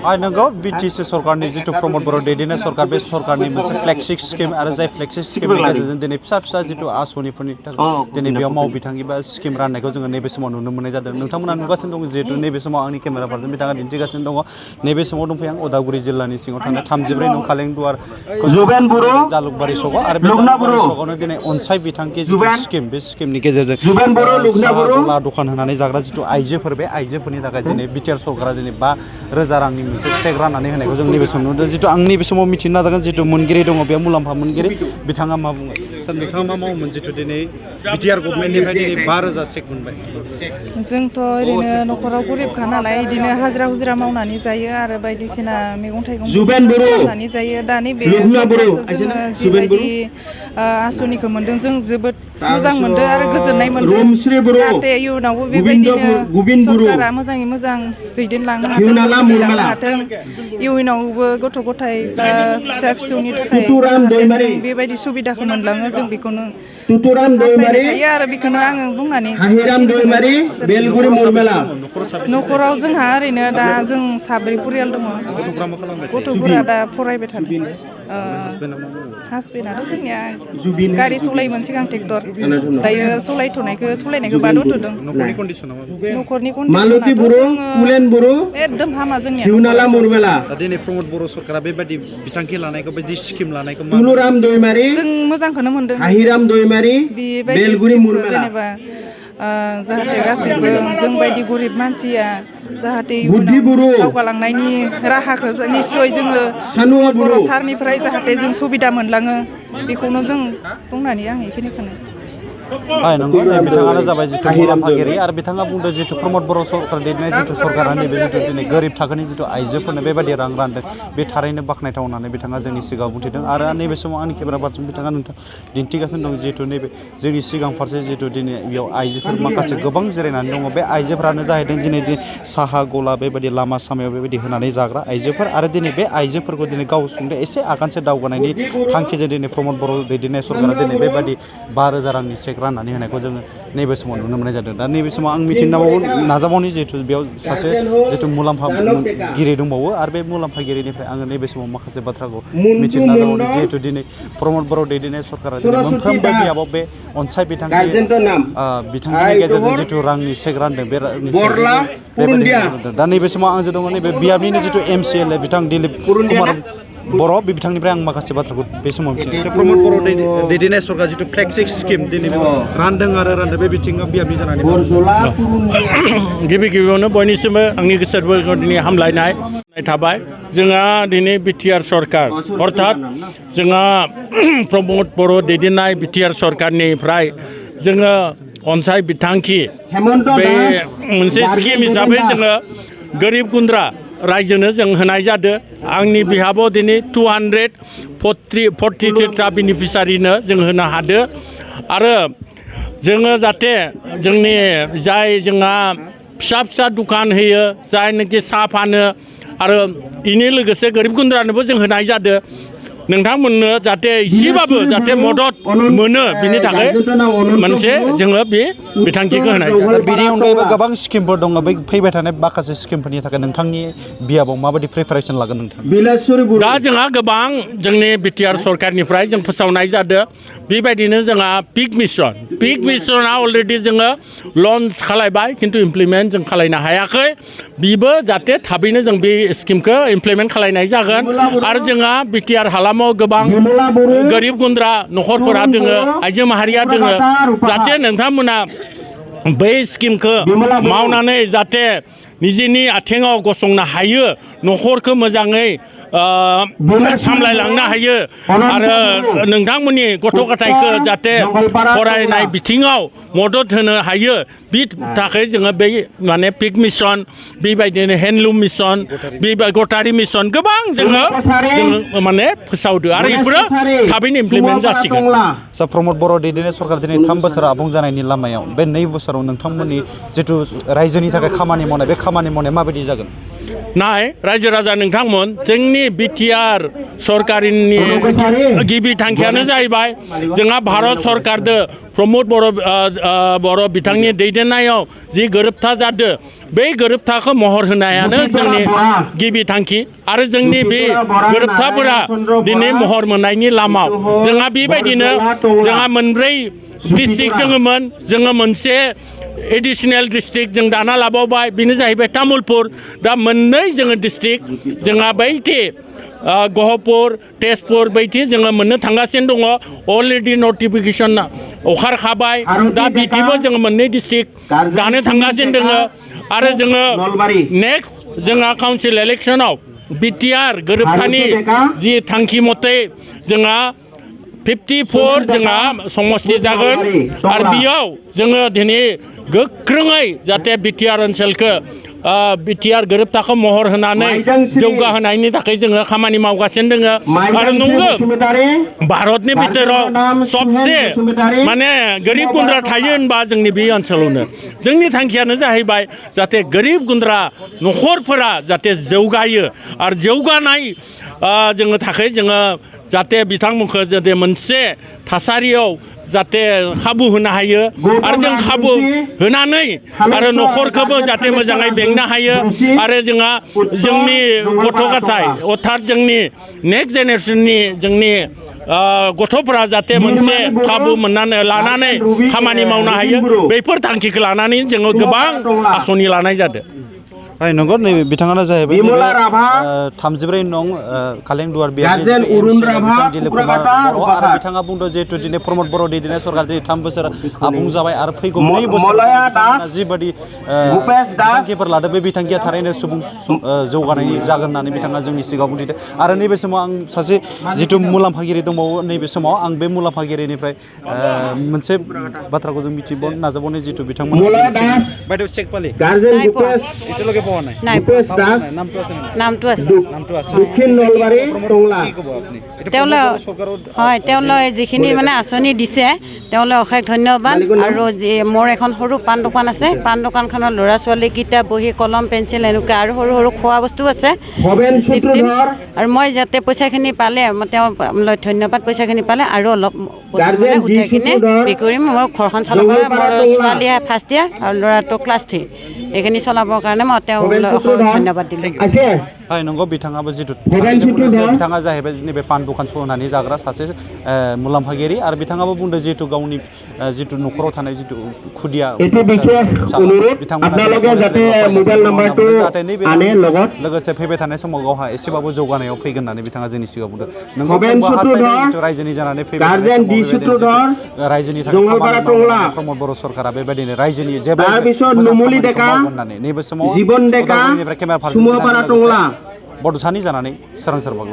नंगौ BTC सरकारनि जिथु प्रमद बर' दैदेननाय सरकार बे सरकारनि मोनसे फ्लेगशिप स्किम आरो जाय फ्लेगशिप स्किमनि गेजेरजों दिनै फिसा जिथु आसनिफोरनि थाखाय दिनै बेयाव मावबिथांखि बा स्किम राननायखौ जोङो नैबे समाव नुनो मोननाय जादों नोंथांमोना नुगासिनो दं जिहेतु नैबे समाव आंनि केमेराफोरजों बिथाङा दिन्थिगासिनो दङ नैबे समाव दंफैयो आं उदालगुरि जिल्लानि सिङाव थानाय 34 नं खालेंदुवार जालुकबारि सकआव आरो बे जालुकबारि सकआवनो दिनै अनसाय बिथांखि जिथु स्किम बे स्किमनि गेजेरजों गला दखान होनानै जाग्रा जिथु आइजोफोर बे आइजोफोरनि थाखाय दिनै बिटिआर सरकारा दिनै 5,000 रांनि मोनसे चेक राननानै होनायखौ जों नैबे समाव नुदों जिथु आं नैबे समाव मिथिनो नाजागोन जिथु मोनगिरि दङ बेयाव मुलाम्फा मोनगिरि बिथाङा मा बुङो सार नोंथाङा मा मावोमोन जिथु दिनै बिटिआर गभर्नमेन्टनिफ्राय दिनै 5,000 चेक मोनबाय जोंथ' ओरैनो न'खराव गरिबखा नालाय बिदिनो हाजिरा हुजिरा मावनानै जायो आरो बायदिसिना मैगं थाइगं मावनानै जायो दानि बे सरकारखौ जोङो जिबायदि आसनिखौ मोनदों जों जोबोद मोजां मोनदों आरो गोजोननाय मोनदों जाहाथे इयुनावबो बेबायदिनो सरकारा मोजाङै मोजां दैदेनलांनो हाथों सोलिलांनो हाथों इयुनावबो गथ' गथाय बा फिसा फिसौनि थाखाय जाहाथे जों बेबायदि सुबिदाखौ मोनलाङो जों बेखौनो हास्थायबाय थायो आरो बेखौनो आङो बुंनानै न'खराव जोंहा ओरैनो दा जों 7 परियाल दङ गथ'फोरा दा फरायबाय थादों हासबेन्डआथ' जोंनिया गारि सालायोमोन सिगां ट्रेक्टर दायो सालायनायखौ बाद होथ'दों न'खरनि कन्डिसनाथ' जोङो एकदम हामा जोंनिया दिनै प्रमद बर' सरकारा बेबायदि बिथांखि लानायखौ बायदि स्किम लानायखौ जों मोजांखौनो मोनदों बेबायदि स्किमखौ जेनेबा जाहाथे गासैबो जों बायदि गरिब मानसिया जाहाथे दावगालांनायनि राहाखौ निस्सय जोङो बर' सारनिफ्राय जाहाथे जों सुबिदा मोनलाङो बेखौनो जों बुंनानै आं बेखिनिखौनो नंगौ बिथाङानो जाबाय जिथु मुलाम्फागिरि आरो बिथाङा बुंदों जिथु प्रमद बर' सरकार दैदेननाय जिथु सरकारा नैबे जिथु दिनै गोरिब थाखोनि जिथु आइजोफोरनो बेबायदि रां रानदों बे थारैनो बाख्नायथाव होननानै बिथाङा जोंनि सिगाङाव बुंथिदों आरो नैबे समाव आंनि केमेरा पार्सन बिथाङा दिन्थिगासिनो दं जिहेतु नैबे जोंनि सिगां फारसे जिथु दिनै बेयाव आइजोफोर माखासे गोबां जिरायनानै दङ बे आइजोफोरानो जाहैदों दिनै साहा गला बेबायदि लामा सामायाव बेबायदि होनानै जाग्रा आइजोफोर आरो दिनै बे आइजोफोरखौ दिनै गाव सुंदो एसे आगानसे दावगानायनि थांखिजों दिनै प्रमद बर' दैदेननाय सरकारा दिनै बेबायदि 5,000 रांनि चेक राननानै होनायखौ जोङो नैबे समाव नुनो मोननाय जादों दा नैबे समाव आं मिथिनो नाजाबावनि जिहेतु बेयाव सासे जिथु मुलाम्फागिरि दंबावो आरो बे मुलाम्फागिरिनिफ्राय आङो नैबे समाव माखासे बाथ्राखौ मिथिनो नाजाबावनि जिहेतु दिनै प्रमद बर' दैदेननाय सरकारा दिनै मोनफ्रोमबो बियाबाव बे अनसाय बिथांखिनि गेजेरजों जिथु रांनि चेक रानदों बे दा नैबे समाव आंजों दङ नैबे बियाबनिनो जिथु MCLA बिथां दिलीप कुमार बर' बिथांनिफ्राय आं माखासे बाथ्राखौ बे समाव मिथियो प्रमद बर' दैदेननाय सरकार जिथु फ्लेगशिप स्किम दिनै रानदों बे बिथिङाव बियाबनि जानानै गिबियावनो बयनिसिमबो आंनि गोसो गोरबोनि हामलायनाय थाबाय जोंहा दिनै बिटिआर सरकार अर्थात जोंहा प्रमद बर' दैदेननाय बिटिआर सरकारनिफ्राय जोङो अनसाय बिथांखि बे मोनसे स्किम हिसाबै जोङो गोरिब गुन्द्रा रायजोनो जों होनाय जादों आंनि बिहाबाव दिनै 243 बेनिफिसारिनो जों होनो हादों आरो जोङो जाहाथे जोंनि जाय जोंहा फिसा दुखान होयो जायनोखि साहा फानो आरो इनि लोगोसे गोरिब गुन्द्रानोबो जों होनाय जादों नोंथांमोननो जाहाथे एसेबाबो जाहाथे मदद मोनो बिनि थाखाय मोनसे जोङो बे बिथांखिखौ होनाय बिनि अनगायैबो गोबां स्किमफोर दङ बै फैबाय थानाय माखासे स्किमफोरनि थाखाय नोंथांनि बियाबाव माबायदि प्रिपारेसन लागोन नोंथां दा जोंहा गोबां जोंनि बिटिआर सरकारनिफ्राय जों फोसावनाय जादों बेबायदिनो जोंहा पिक मिसना अलरेडि जोङो लन्च खालायबाय खिन्थु इमप्लिमेन्ट जों खालायनो हायाखै बिबो जाहाथे थाबैनो जों बे स्किमखौ इमप्लिमेन्ट खालायनाय जागोन आरो जोंहा बिटिआर हालामाव गोबां गोरिब गुन्द्रा न'खरफोरा दोङो आइजो माहारिया दोङो जाहाथे नोंथांमोना बै स्किमखौ मावनानै जाहाथे निजेनि आथिङाव गसंनो हायो न'खरखौ मोजाङै सामलायलांनो हायो आरो नोंथांमोननि गथ' गथायखौ जाहाथे फरायनाय बिथिङाव मदद होनो हायो बि थाखाय जोङो बै माने पिक मिशन बेबायदिनो हेन्डलुम मिशन गटारि मिशन गोबां जोङो माने फोसावदो आरो बेफोरो थाबैनो इमप्लिमेन्ट जासिगोन प्रमद बर' दैदेननाय सरकार दिनै 3 बोसोर आबुं जानायनि लामायाव बे 2 बोसोराव नोंथांमोननि जिथु रायजोनि थाखाय खामानि मावनाय बे खामानि मावनाया माबायदि जागोन नाय रायजो राजा नोंथांमोन जोंनि बिटिआर सरकारनि गिबि थांखियानो जाहैबाय जोंहा भारत सरकारदो प्रमद बर' बिथांनि दैदेननायाव जि गोरोबथा जादों बे गोरोबथाखौ महर होनायानो जोंनि गिबि थांखि आरो जोंनि बे गोरोबथाफोरा दिनै महर मोननायनि लामा जोंहा बेबायदिनो जोंहा मोनब्रै डिस्ट्रिक्ट दङमोन जोङो मोनसे एडिशनेल डिस्ट्रिक्ट जों दाना लाबावबाय बेनो जाहैबाय तामुलपुर दा मोननै जोङो डिस्ट्रिक्ट जोंहा बैथि गहपुर तेजपुर बायदि जोङो मोननो थांगासिनो दङ अलरेडि नटिफिकेसन ओंखारखाबाय दा बिथिबो जोङो मोननै डिस्ट्रिक्ट दानो थांगासिनो दङ आरो जोङो नेक्स्ट जोंहा काउन्सिल इलेक्सनाव बिटिआर गोरोबथानि जि थांखि मथे जोंहा 54 जोंहा समष्टि जागोन आरो बेयाव जोङो दिनै गोख्रोङै जाहाथे बिटिआर ओनसोलखौ बिटिआर गोरोबथाखौ महर होनानै जौगाहोनायनि थाखाय जोङो खामानि मावगासिनो दङ आरो नंगौ भारतनि बिथोराव सबसे माने गोरिब गुन्द्रा थायो होनबा जोंनि बे ओनसोलावनो जोंनि थांखियानो जाहैबाय जाहाथे गोरिब गुन्द्रा न'खरफोरा जाहाथे जौगायो आरो जौगानाय जोङो थाखाय जोङो जाहाथे बिथांमोनखौ जाहाथे मोनसे थासारियाव जाहाथे खाबु होनो हायो आरो जों खाबु होनानै आरो न'खरखौबो जाहाथे मोजाङै बेंनो हायो आरो जोंहा जोंनि गथ' गथाय अर्थात जोंनि नेक्स्ट जेनेरेसननि जोंनि गथ'फोरा जाहाथे मोनसे खाबु मोननानै लानानै खामानि मावनो हायो बेफोर थांखिखौ लानानै जोङो गोबां आसनि लानाय जादों नंगौ नैबे बिथाङानो जाहैबाय 34 नं कालेंदुवार बिथां दिलीप कुमार बर' आरो बिथाङा बुंदों जिहेतु दिनै प्रमद बर' दैदेननाय सरकार दिनै 3 बोसोर आबुं जाबाय आरो फैगौ 2 बोसोर जिबायदि बिथांखिफोर लादों बे बिथांखिया थारैनो सुबुं जौगानाय जागोन होननानै बिथाङा जोंनि सिगाङाव बुंथिदों आरो नैबे समाव आं सासे जिथु मुलाम्फागिरि दंबावो नैबे समाव आं बे मुलाम्फागिरिनिफ्राय मोनसे बाथ्राखौ जों मिथिबावनो नाजाबावनो जिथु बिथांमोना নামটো আছে দক্ষিণ নলবাৰী টংলা তেওঁলোকে যিখিনি মানে আঁচনি দিছে তেওঁলোকে অশেষ ধন্যবাদ আৰু মোৰ এখন সৰু পাণ দোকান আছে পাণ দোকানখনৰ ল'ৰা ছোৱালী কিতাপ বহি কলম পেঞ্চিল এনেকুৱা আৰু সৰু সৰু খোৱা বস্তু আছে আৰু মই যাতে পইচাখিনি পালে তেওঁলৈ ধন্যবাদ পইচাখিনি পালে আৰু অলপ বস্তু উঠাই কিনে বিক্ৰী মোৰ ঘৰখন চলাবলৈ মোৰ ছোৱালী ফাৰ্ষ্ট ইয়াৰ আৰু ল'ৰাটো ক্লাছ 3 এইখিনি চলাবৰ কাৰণে মই ধন্যবাদ দিলোঁ नंगौ बिथाङाबो जिथु बिथाङा जाहैबाय नैबे पान दखान होनानै जाग्रा सासे मुलाम्फागिरि आरो बिथाङाबो बुंदों जिहेतु गावनि जिथु न'खराव थानाय जिथु खुदिया लोगोसे फैबाय थानाय समाव गावहा एसेबाबो जौगानायाव फैगोन होननानै बिथाङा जोंनि सिगाङाव बुंदों नंगौ जिथु रायजोनि जानानै फैबाय रायजोनि थाखाय प्रमद बर' सरकारा बेबायदिनो रायजोनि जेब्ला होननानै नैबे समाव केमेरा फारसे बड'सानि जानानै सोरां सोरबाग्ला